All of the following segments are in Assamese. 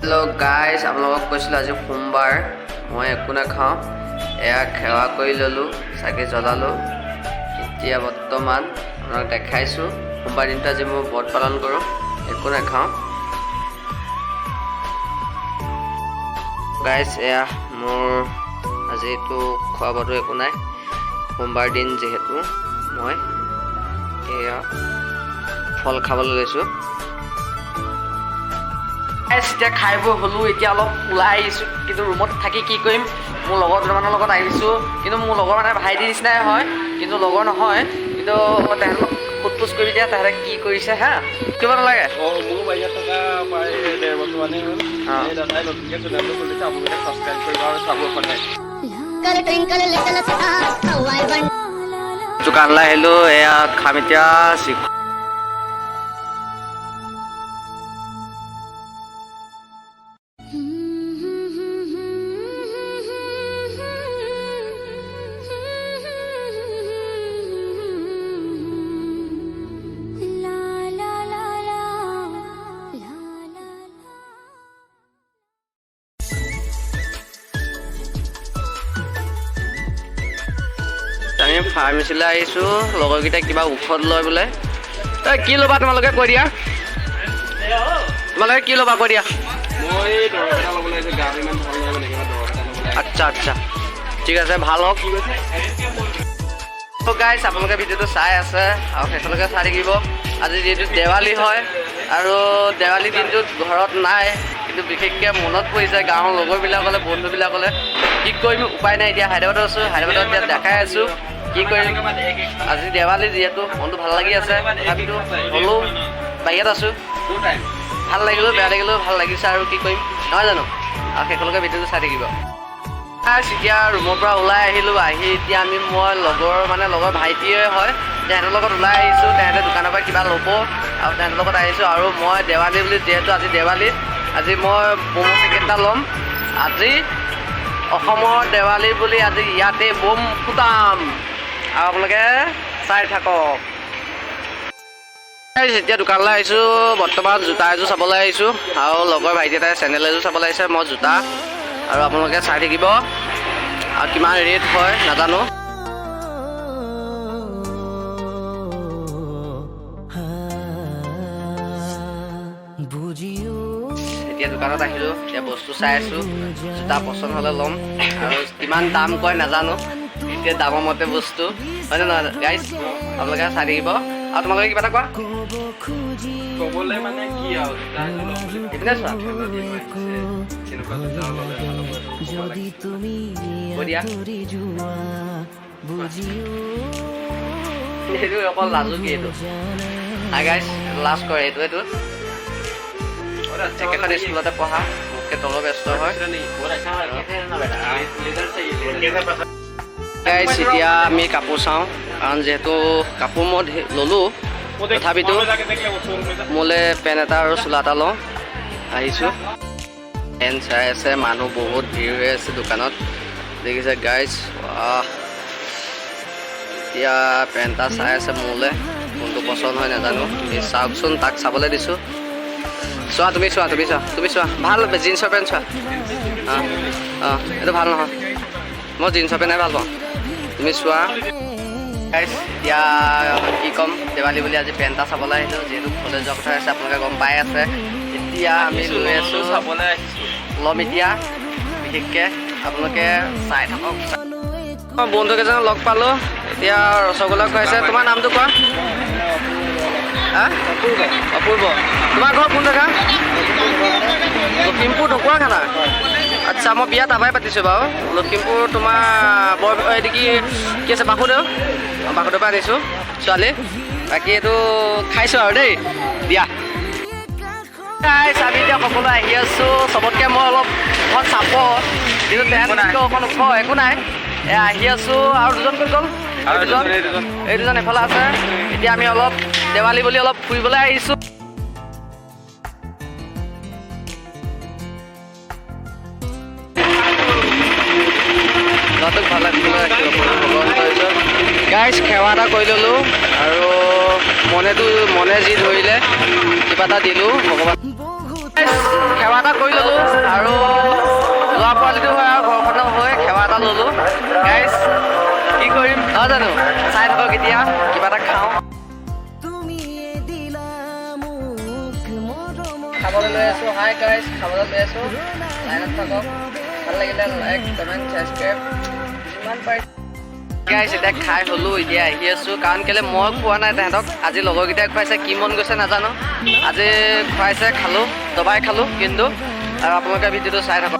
হেল্ল' গাইজ, আপোনালোকক কৈছিলোঁ আজি সোমবাৰ, মই একো নাখাওঁ। এয়া সেৱা কৰি ল'লোঁ, চাকি জ্বলালোঁ। এতিয়া বৰ্তমান আপোনাক দেখাইছোঁ, সোমবাৰ দিনটো আজি মই ব্ৰত পালন কৰোঁ, একো নাখাওঁ। গাইজ, এয়া মোৰ আজিতো খোৱা বোৱাটো একো নাই, সোমবাৰ দিন যিহেতু মই এয়া ফল খাবলৈ লৈছোঁ। এতিয়া খাই বৈ হ'লোঁ, এতিয়া অলপ ওলাই আহিছোঁ। কিন্তু ৰুমত থাকি কি কৰিম? মোৰ লগৰ দুটামানৰ লগত আহিছোঁ। কিন্তু মোৰ লগৰ মানে ভাইটিৰ নিচিনাই হয়, কিন্তু লগৰ নহয়। কিন্তু তেহেঁতক সোধ পোছ কৰি দিয়া, তেহেঁতে কি কৰিছে। হা, কিবা নালাগে। অঁ, মোৰো বাহিৰত থকা প্ৰায় 1.5 বছৰ মানেই হ'ল। এই দাদাই নতুনকৈ চেনেলটো খুলিছে, আপোনালোকে ছাবস্ক্ৰাইব কৰিব আৰু চাব সদায়। Twinkle, twinkle, little star, how I wonder. দোকানলৈ আহিলোঁ, এয়া খাম এতিয়া। আমি ফাৰ্মাচীলৈ আহিছোঁ, লগৰকেইটাই কিবা ঔষধ লয় বোলে। তই কি ল'বা, তোমালোকে কৈ দিয়া। তোমালোকে কি ল'বা কৈ দিয়া। মই দৰৱ এটা ল'বলৈ আহিছোঁ, গাটো ইমান ভাল নহয়, মানে কিবা দৰৱ এটা ল'বলৈ আহিছোঁ। আচ্ছা, ঠিক আছে, ভাল হওক। গাইছ, আপোনালোকে ভিডিঅ'টো চাই আছে আৰু শেষলৈকে চাই থাকিব। আজি যিহেতু দেৱালী হয় আৰু দেৱালী দিনটোত ঘৰত নাই, কিন্তু বিশেষকৈ মনত পৰিছে গাঁৱৰ লগৰবিলাকলৈ, বন্ধুবিলাকলৈ। কি কৰিম, উপায় নাই। এতিয়া হায়দৰাবাদত আছোঁ, হায়দৰাবাদত এতিয়া দেখাই আছোঁ। কি কৰিম, আজি দেৱালী যিহেতু মনটো ভাল লাগি আছে, তথাপিতো হ'লেও বাহিৰত আছোঁ। ভাল লাগিলেও বেয়া লাগিলেও ভাল লাগিছে আৰু কি কৰিম, নহয় জানো? আৰু শেষলৈকে ভিডিঅ'টো চাই থাকিব। এতিয়া ৰুমৰ পৰা ওলাই আহিলোঁ। আহি এতিয়া আমি মই লগৰ, মানে লগৰ ভাইটিয়ে হয়, তেহেঁতৰ লগত ওলাই আহিছোঁ। তেহেঁতে দোকানৰ পৰা কিবা ল'ব আৰু তেহেঁতৰ লগত আহিছোঁ। আৰু মই দেৱালী বুলি, যিহেতু আজি দেৱালী, আজি মই বোম পেকেট এটা ল'ম। আজি অসমৰ দেৱালী বুলি আজি ইয়াতে বোম ফুটাম আৰু আপোনালোকে চাই থাকক। এতিয়া দোকানলৈ আহিছোঁ, বৰ্তমান জোতা এযোৰ চাবলৈ আহিছোঁ আৰু লগৰ ভাইটি এটাই চেণ্ডেল এযোৰ চাবলৈ আহিছে। মই জোতা আৰু আপোনালোকে চাই থাকিব আৰু কিমান ৰেট হয় নাজানো। এতিয়া দোকানত আহিলোঁ, এতিয়া বস্তু চাই আছোঁ। জোতা পচন্দ হ'লে ল'ম আৰু কিমান দাম কয় নাজানো। এতিয়া দামৰ মতে বস্তু হয়নে নহয়? গাইজ, আপোনালোকে চাই থাকিব। আৰু তোমালোকে কিবা এটা কোৱা। ক'বলৈ মানে কি আৰু, জোতা এযোৰ ল'ম বুলি এইপিনে চোৱা। ঠাণ্ডা দিনো আহিছে, কেনেকুৱা জোতা ল'লে ভাল হ'ব এইটো ক'ব লাগিছিল। কৈ দিয়া। সেইটো অকল লাজু কি এইটো? হাই গাইজ, লাজ কৰে এইটো। এইটো একেখন স্কুলতে পঢ়া, মোতকৈ তলৰ ব্যস্ত হয়। গাইজ, এতিয়া আমি কাপোৰ চাওঁ, কাৰণ যিহেতু কাপোৰ মই ল'লোঁ, তথাপিতো মোলৈ পেণ্ট এটা আৰু চোলা এটা লওঁ আহিছোঁ। পেণ্ট চাই আছে, মানুহ বহুত ভিৰ হৈ আছে দোকানত, দেখিছে গাইজ। এতিয়া পেণ্ট এটা চাই আছে, মোলৈ কোনটো পচন্দ হয় নাজানো। এই চাওকচোন, তাক চাবলৈ দিছোঁ। চোৱা, তুমি চোৱা, তুমি চোৱা, তুমি চোৱা। ভাল জিন্সৰ পেণ্ট চোৱা। অঁ অঁ এইটো ভাল নহয়, মই জিন্সৰ পেণ্টহে ভাল পাওঁ, তুমি চোৱা। গাইজ, এতিয়া কি ক'ম, দেৱালী বুলি আজি পেণ্ট এটা চাবলৈ আহিলোঁ। যিহেতু কলেজ যোৱা কথা আছে, আপোনালোকে গম পাই আছে। এতিয়া আমি লৈ আছোঁ, চাবলৈ আহিছোঁ। ল'ম এতিয়া বিশেষকৈ, আপোনালোকে চাই থাকক। অঁ, বন্ধু কেইজনক লগ পালোঁ। এতিয়া ৰসগোল্লা খুৱাইছে। তোমাৰ নামটো কোৱা। হা, অপূৰ্ব। তোমাৰ ঘৰ কোন জেগা? লখিমপুৰ ঢকুৱাখানা। আচ্ছা, মই বিয়া তাৰপৰাই পাতিছোঁ বাৰু। লখিমপুৰ তোমাৰ বৰ এইটো কি কি আছে, বাসুদেৱ। অঁ, বাসুদেৱৰ পৰা আনিছোঁ ছোৱালী। বাকী এইটো খাইছোঁ আৰু দেই দিয়া। গাইছ, আমি এতিয়া সকলো আহি আছোঁ। চবতকৈ মই অলপ অকণ চাপৰ, কিন্তু তেহেঁততকৈ অকণ ওখ। একো নাই, আহি আছোঁ। আৰু দুজন ক'ত গ'ল? আৰু দুজন, এই দুজন। এই দুজন এইফালে আছে। এতিয়া আমি অলপ দেৱালী বুলি অলপ ফুৰিবলৈ আহিছোঁ। ল'ৰাটোক ভাল ৰাখিবলৈ ৰাখিব ভগৱন্ত। গাইছ, সেৱা এটা কৰি ল'লোঁ আৰু মনেতো মনে যি ধৰিলে কিবা এটা দিলোঁ ভগৱান। সেৱা এটা কৰি ল'লোঁ আৰু ল'ৰা পোৱালিটো হয় আৰু ঘৰখনৰ হৈ সেৱা এটা ল'লোঁ। গাইজ, কি কৰিম নহয় জানো? চাই থাকক। এতিয়া কিবা এটা খাওঁ। তুমিয়ে দিলা মোক মৰমৰ খাবলৈ লৈ আছোঁ। হাই গাইজ, খাবলৈ লৈ আছোঁ। লাইনত থাকক। ভাল লাগিলে লাইক, কমেণ্ট, ছাবস্ক্ৰাইব যিমান পাৰি। গাইজ, এতিয়া খাই হ'লো, এতিয়া আহি আছোঁ। কাৰণ কেলৈ মই খোৱা নাই তেহেঁতক, আজি লগৰকেইটাই খুৱাইছে। কি মন গৈছে নাজানো, আজি খুৱাইছে, খালোঁ, দবাই খালোঁ কিন্তু। আৰু আপোনালোকে ভিডিঅ'টো চাই থাকক।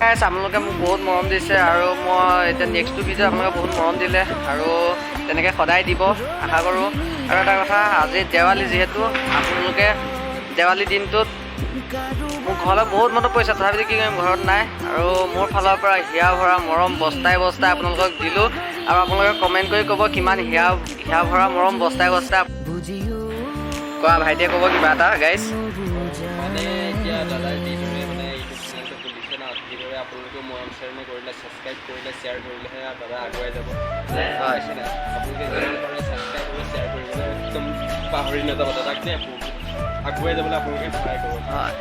গাইজ, আপোনালোকে মোক বহুত মৰম দিছে আৰু মই এতিয়া নেক্সটটো ভিডিঅ' আপোনালোকে বহুত মৰম দিলে আৰু তেনেকৈ সদায় দিব আশা কৰোঁ। আৰু এটা কথা, আজি দেৱালী যিহেতু, আপোনালোকে দেৱালী দিনটোত মোৰ ঘৰলৈ বহুত মনত পৰিছে, তথাপিতো কি কৰিম, ঘৰত নাই। আৰু মোৰ ফালৰ পৰা হিয়া ভৰা মৰম বস্তাই বস্তাই আপোনালোকক দিলোঁ। আৰু আপোনালোকে কমেণ্ট কৰি ক'ব কিমান হিয়া হিয়া ভৰা মৰম বস্তাই বস্তাই। বুজিও কোৱা, ভাইটিয়ে ক'ব কিবা এটা গাইজ। মানে এতিয়া দাদাই যিদৰে মানে ইউটিউব চেনেলটো খুলিছে ন, সেইদৰে আপোনালোকেও মৰম চেনেল কৰিলে, ছাবস্ক্ৰাইব কৰিলে, শ্বেয়াৰ কৰিলেহে দাদা আগুৱাই যাব। হয়। পাইছে নাই? আপোনালোকে যিমান পাৰে ছাবস্ক্ৰাইব কৰি শ্বেয়াৰ কৰিবলৈ একদম পাহৰি নাযাব। দাদাক যে আগুৱাই যাবলৈ আপোনালোকে সহায় কৰিব। হয়,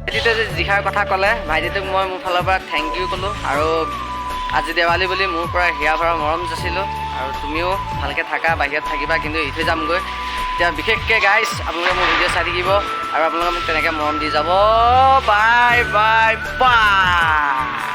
ভাইটিটোৱে যে যিষাৰ কথা ক'লে, ভাইটিটোক মই মোৰ ফালৰ পৰা thank U ক'লোঁ। আৰু আজি দেৱালী বুলি মোৰ পৰা হিয়া ভৰা মৰম যাচিলোঁ। আৰু তুমিও ভালকৈ থাকা, বাহিৰত থাকিবা, কিন্তু এৰি থৈ যামগৈ এতিয়া। বিশেষকৈ গাইজ, আপোনালোকে মোৰ ভিডিঅ' চাই থাকিব আৰু আপোনালোকে মোক তেনেকৈ মৰম দি যাব। Bye bye bye.